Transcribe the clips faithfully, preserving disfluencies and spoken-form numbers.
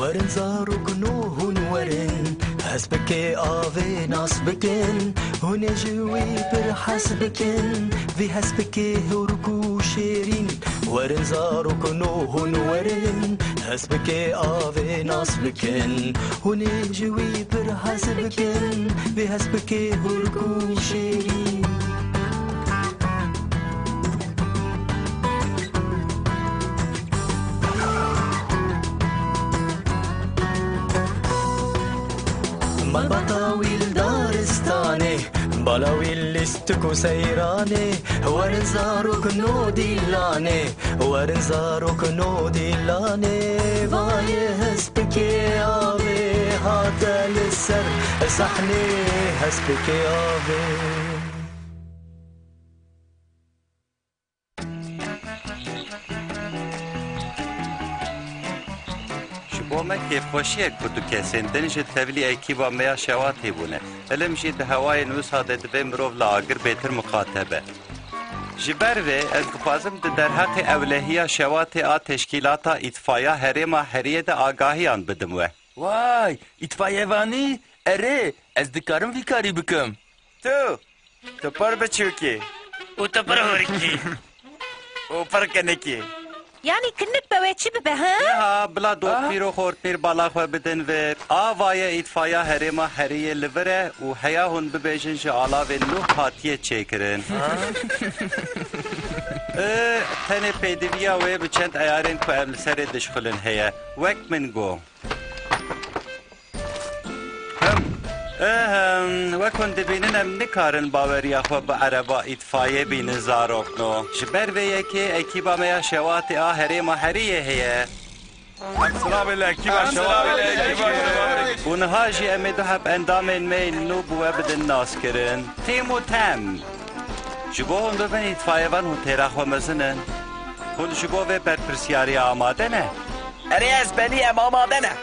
Werin zarokno hûn werin, hespikê avê nas bikin, hûn ê ji wî pir hez bikin, vî hespikê hûrk û şêrîn. Werin zarokno hûn werin, hespikê avê nas bikin, hûn ê ji wî pir hez bikin, vî hespikê hûrk û şêrîn. Malbata wî li daristanê, bala wî lîstik û seyranê, werin zarok no dîlanê, werin zarok no dîlanê, vayê hespikê avê hate li ser sahnê, hespikê avê. Ji bo me kêfxweşî ye ku du kesên din ji tevlî ekîba me ya Şewatê bûne. Ilim jî di hewayên wisa de divê mirov li agir bêtir miqate be. Ji ber vê ez dixwazim di derheqê ewlehiya Şewatê a Teşkîlata Îtfaya Herêma Heriyê de agahiyan bidim we. Way, îtfayevanî? Erê, ez dikarim vî karî bikim. Tu, tu pir biçûk î. Û tu pir hûrik î. Û pir kinik î. Yanî kinik be wê çi bibe, he? Niha bila Ah. dotpîr û xortpîr bala xwe bidin vir. Ava ye îtfaya herêma heriyê li vir e û heya hûn bibêjin ji alavên nû hatiye çêkirin. Ê, tenê pêdiviya wê bi çend eyarên ku em li serê dişxulin heye. Wek min got. Hem. Ehem, wek hûn dibînin em nikarin baweriya xwe bi ereba îtfayê bînin zarokno. Ji ber vê yekê ekîba me ya Şewatê a herêma heriyê heye. Em silavê li ekîba Şewatê. Û niha jî em ê du heb endamên me yên nû bi we bidin naskirin. Tîm û Tem. Ji bo hûn bibin îtfayevan hûn têra xwe mezin in. Hûn ji bo vê berpirsiyariyê amade ne? Erê ez benî em amade ne.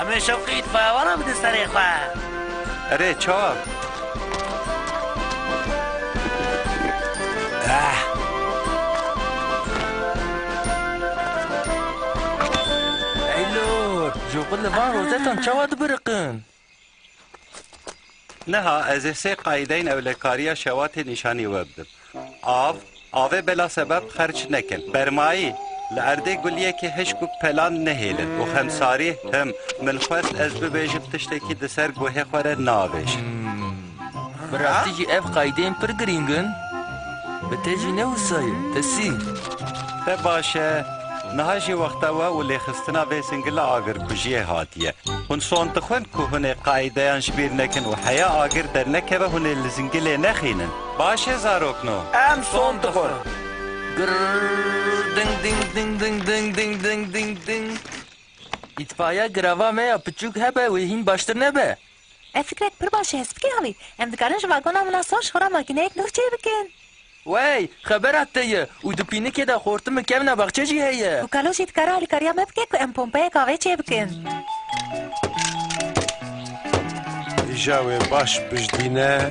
Em ê şewqî îtfayevana bidin serê xwe. Erê çawa? Eh. Ey lor, joxil li van rozetan çawa dibiriqin? Niha ez ê sê qaîdeyên ewlekariya Şewatê nîşanî we bidim. Av, avê bela sebeb xerç nekin. Bermayî, li erdê guliyekê hişk û pelan nehêlin. Û xemsarî, him, min xwest ez bibêjim tiştekî di ser guhê xwe re navêjin. Hmm. Bi rastî jî ev qaîdeyên pir girîng in. Bi te jî ne wisa ye, Tesî? Te baş e. Niha jî wexta we û lêxistina vê zingila agirkujiyê hatiye. Hûn son dixwin ku hûn ê qaîdeyan ji bîr nekin û heya agir dernekeve hûn ê li zingilê nexînin. Baş e zarokno? Em son dixwin. Girr, ding, ding, ding, ding. Îtfaya girava me ya piçûk hebe wê hîn baştir nebe. Ev fikrek pir baş e, hespikê avî. Em dikarin ji vagona min a sor ji xwe re makîneyek nû çêbikin. Wey, xebera te ye. Û di pînikê de xortimê kevna baxçe jî heye. Û kalo jî dikare alîkariya me bike ku em pompeyek avê çêbikin. Îja wê baş bijdîne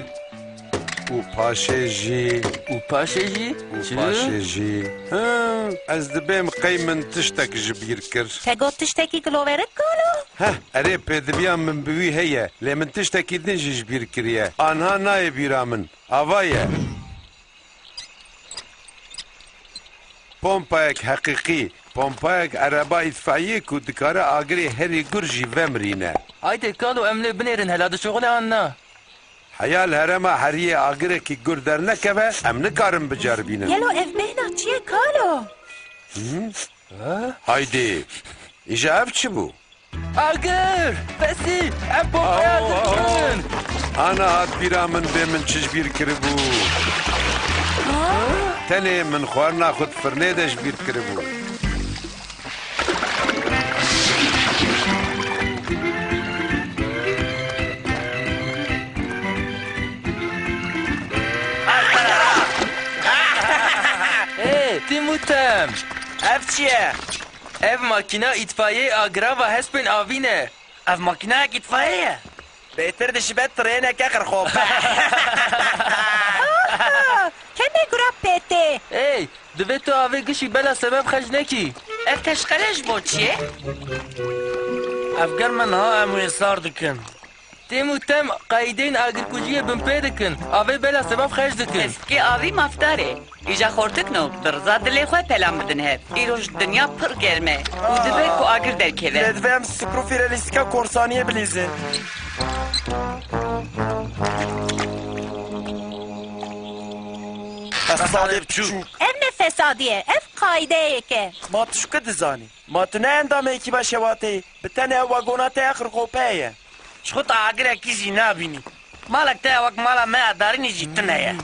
û paşê jî. Û paşê jî? Û Çi? Paşê jî. Hi, ez dibêm qey min tiştek ji bîr kir. Te got tiştekî giloverik kalo? Heh, erê pêdiviya min bi wî heye, lê min tiştekî din jî ji bîr kiriye. Anha nayê bîra min. Ava ye. Pompayek heqîqî, pompayek ereba îtfaiyê ku dikare agirê herî gur jî vemirîne. Haydi kalo em lê binêrin hela dişuxile an na? Heya li herêma heriyê agirekî gur dernekeve, em nikarin biceribînin. Gelo ev bêhna çi ye kalo? Hı? Haydi, îja ev çi bû? Agir! Fesî! Em pompaya agir dixwin! Ana hat bîra min bê min çi ji bîr kiribû. Tenê min xwarina xwe di firnê de ji bîr kiribû. Ê, Tîmûtem! Ev çi ye? Ev makîna îtfayeyê a girava hespên avî ne. Ev makînayek îtfayê ye. Bêtir dişibe trêneke qirxope. Kemê gura pê tê. Ey, divê tu avê gişî bela sebeb xerc nekî. Ev teşqele ji bo çi ye? Ev germ e, niha em wê sar dikin. Têm û tem qayîdeyên agirkujiyê binpê dikin. Avê bela sebab xweş dikin. Hespikê avî mafdar e. Îja xortikno, bi riza dilê xwe pelan bidin hev. Îroj dinya pir germ e û dibe ku agir derkeve. Lê divê em sikrûfî re lîstika korsaniyê bilîzin. Fesadê biçûk. Ev ne fesadî ye, ev qaîdeyek e. Ma tu ji ku dizanî? Ma tu ne endamê ekîba şewatê yî? Bi tenê ew wagona te ya xirxopeyê ye. Ji xwe tu agirekî jî nabînî. Malek te ya wek mala me ya darînî jî tune ye.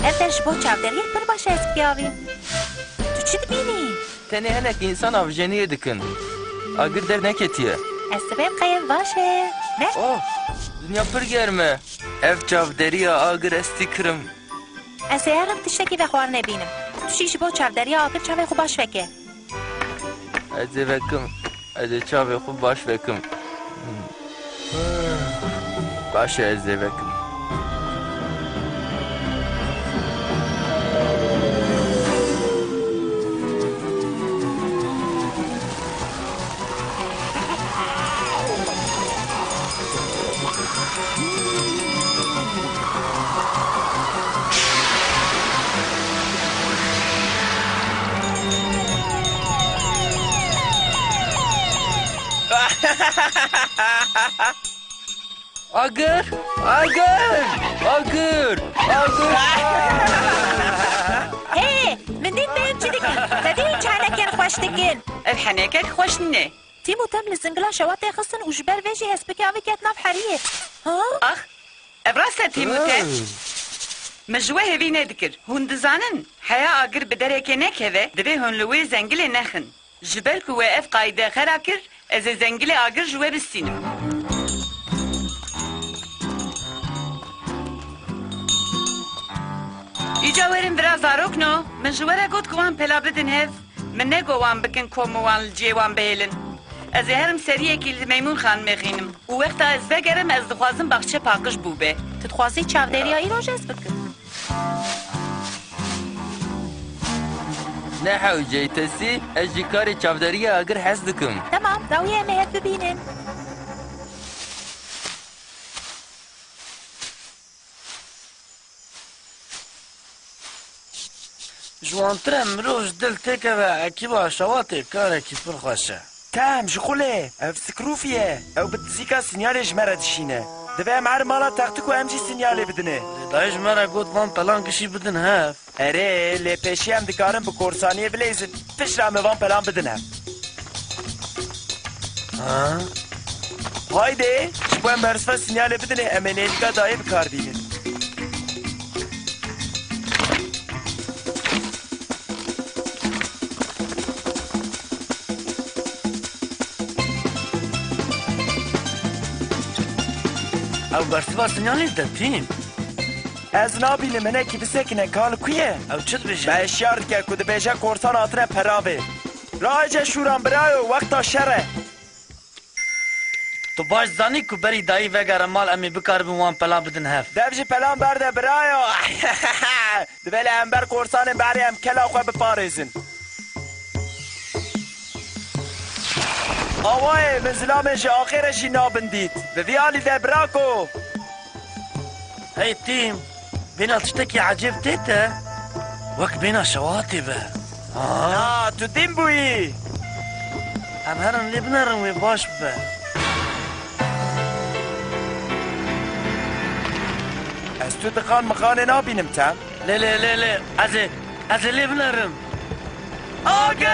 Ev der ji bo çavderiyê pir baş e, hespikê avî. Tu çi dibînî? Tenê hinek însan avjeniyê dikin. Agir derneketiye. Ez sibêm qeyim baş e. Ne? Oh, dinya pir germ e. Ev çavderiya agir ez tî kirim. Ez ê herim tiştekî vexwarinê bînim. Tu jî ji bo çavderiya agir çavê xwe baş veke. Ez ê vekim. Ez ê çavê xwe baş vekim. Baş e, ez ê vekim. Agir! Agir! Agir! Agir! Hey, min dît me em çi dikin. Te dî çi henekên xweş dikin. Ev henekek xweş nîne. Tîm û Tem li zingila şewatê xistin û ji ber vê jî hespikê avî ket nav heriyê. Ha? Ax, ev rast e Tîm û Tem. Min ji we hêvî nedikir. Hûn dizanin, heya agir bi derekê nekeve, divê hûn li wê zengilê nexin. Ji ber ku we ev qaîde xera kir, ez ê zengilê agir ji we bistînim. Îca werin vira zarokno, min ji we re got ku wan pela bidin hev. Min negot wan bikin kom û wan li cihê wan bihêlin. Ez ê herim seriyekî li Meymûn Xanimê xînim û wexta ez vegerim, ez dixwazim baxçe paqij bûbe. Tu dixwazî çavdêriya îroj ez bikim? Ne hewce, Tesî, ez ji karê çavdêriya agir hez dikim. Temam, dawiyê em ê hev bibînin. Ji wantir e mirov ji dil têkeve ekîba şewatê karekî pir xweş e. Tem, ji xwe lê, ev sikrûfî ye. Ew bi dizîka sinyalê ji me re dişîne. Divê em herin mala textik û em jî sinyalê bidinê. Lê dayê ji me re got van pelan gişî bidin hev. Erê, lê pêşî em dikarin bi korsaniyê bileyzin. Piştre em ê van pelan bidin hev. Ha? Haydi, ji bo em bersiva sinyalê bidinê, em ê nêlîka dayê bi kar bînin. Ew bersiva sinyalê dide Tîm. Ez nabînim, hinekî bisekine, ka li ku ye? Ew çi dibêje? Me hişyar dike ku dibêje korsan hatine peravê. Raece şûran birayo, wexta şer e. Tu baş zanî ku berî dayî vegere mal em ê bikaribin wan pelan bidin hev. Dev ji pelan berde birayo. Divê li hember korsanên behrê em kela xwe biparêzin. Awayê, min zilamê ji axê re jî nabin dît. Bi vî alî de birako. Hey Tîm, bêhna tiştekî ecêb tê te? Wek bêhna şewatê be. Ha? Na, tu dîn bûyî. Em herin lê binerin wê baş bibe. Ez tu dixan mixanê nabînim Tem. Lê, lê, lê, lê, ez ê, ez ê lê binerim. Agir!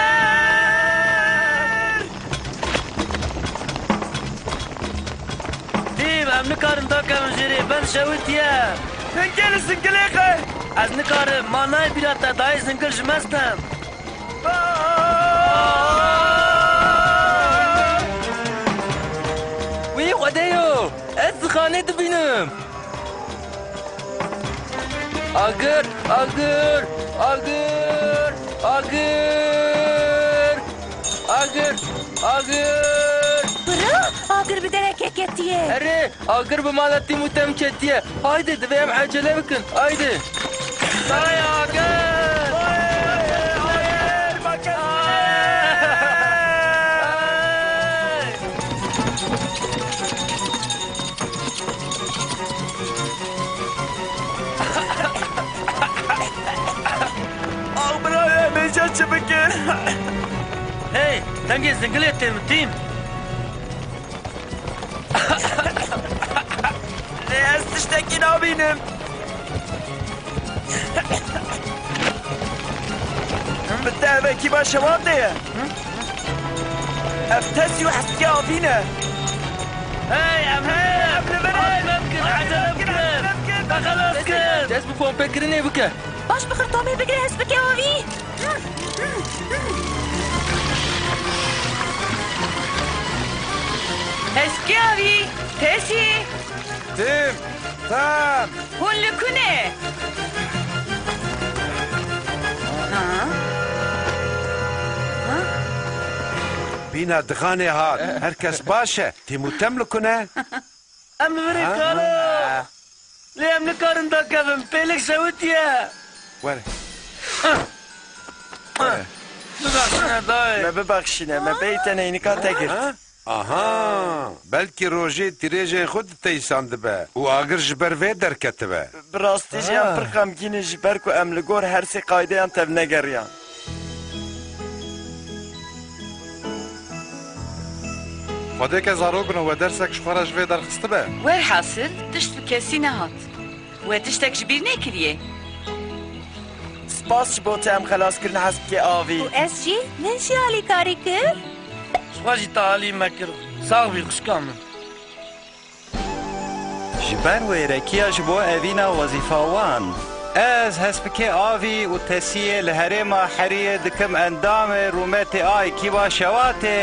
Tîm, em nikarin dakevin jêrê, ben şewitiye. Zingil, zingilê xwe! Ez nikarim, ma nayê bîra te, dayê zingil ji me stem. Wî Xwedê yo, ez dixanê dibînim. Agir, agir, agir, agir, agir, agir. Bira, Agir bi derekê ketiye. Erê, agir bi mala Tîm û Tem ketiye. Haydi, divê em ecele bikin. Haydi. Tay agir! Aw birayê, em êca çi bikin? Hey, dengê zingilê tê min Tîm. Lê ez tiştekî nabînim. Bi te ev ekîba şewa tê ye. Ev Tesî û Hespikê Avî ne. Hey, em Hey, em li vir in. Acele bikin, acele bikin. Te xelas kir. Dest bi pompêkirinê bike. Baş bixir Tomê bigire Hespikê Avî. Hespikê Avî, Tesî. Tim, Tem. Hûn li ku ne? Ha? Ha? Bîna dixanê hat. Her kes baş e. Tîm û Tem li ku ne? Em li vir in Ha? kalo. Ha. Lê em nikarin dakevin. Pêlik şewitiye. Were. Were. Bibexşine dayê. Me bibexşîne. Me bêyî te neynika te girt. Ha? Aha. Belkî rojê tîrêjên xwe diteyisandibe û agir ji ber vê derketibe. Bi rastî jî em Ha. pir xemgîn in ji ber ku em li gor her sê qaydeyan tevnegeriyan. Xwedê ke zarok bino, we dersek ji xwe re ji vê derxistibe. Werhasil, tişt bi kesî nehat. We tiştek ji bîr nekiriye? Spas ji bo te em xelas kirin Hespikê Avî. Û ez jî, min jî alîkarî kir. Ji xwe jî te alî me kir. Sax bî xwişka min. Ji ber wêrekiya ji bo evîna wezîfawan, ez Hespikê Avî û Tesiyê li herêma Heriyê dikim endamê rûmetê a ekîba Şewatê.